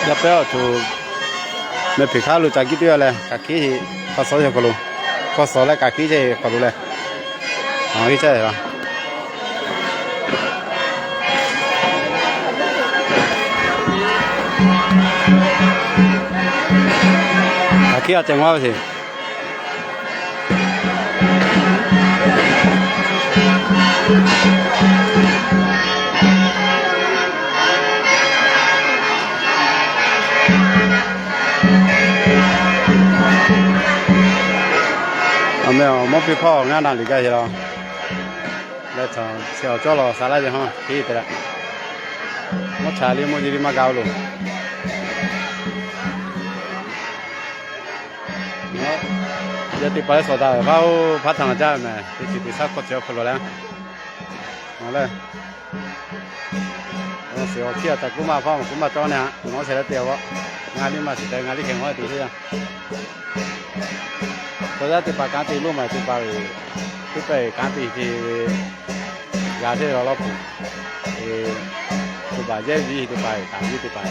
Chapéu, tu me pica lu ta ki tu le, ka ki ko so yo ko lu. Ko so le ka ki je ko lu le. Ang ki je la. Ka ki a te mo si. ອາແມວ ມອບປີພໍ່ງານນາລິກາເຮັດເອົາ ແລະ ເຊວຈໍລໍສາລາຍເດຮໍ ທີ່ແຕ່ລະ ມອດຊາລີໂມຈີລີມາກາວໂລ ເນາະ ຢາຕິໄປສອດດາວເຂົາພັດທະນາຈານແມ ທີ່ຊິຕິສັກຄົດເຊວໂຄໂລແລ ມາເລີຍ ເອົາເສຍເຊຍຕະກຸມາພ້ອມກຸມາຕອນນີ້ຮະ ເອົາເສຍແລ້ວຕຽວ ງານນີ້ມາຊິໄດ້ງານທີ່ແຂ່ງຮ້ອຍປີເທື່ອ Cosa ti fa canti luma ti fa ti pe canti ti gati lo lo pu e tu ba je vi ti fa ta vi ti fa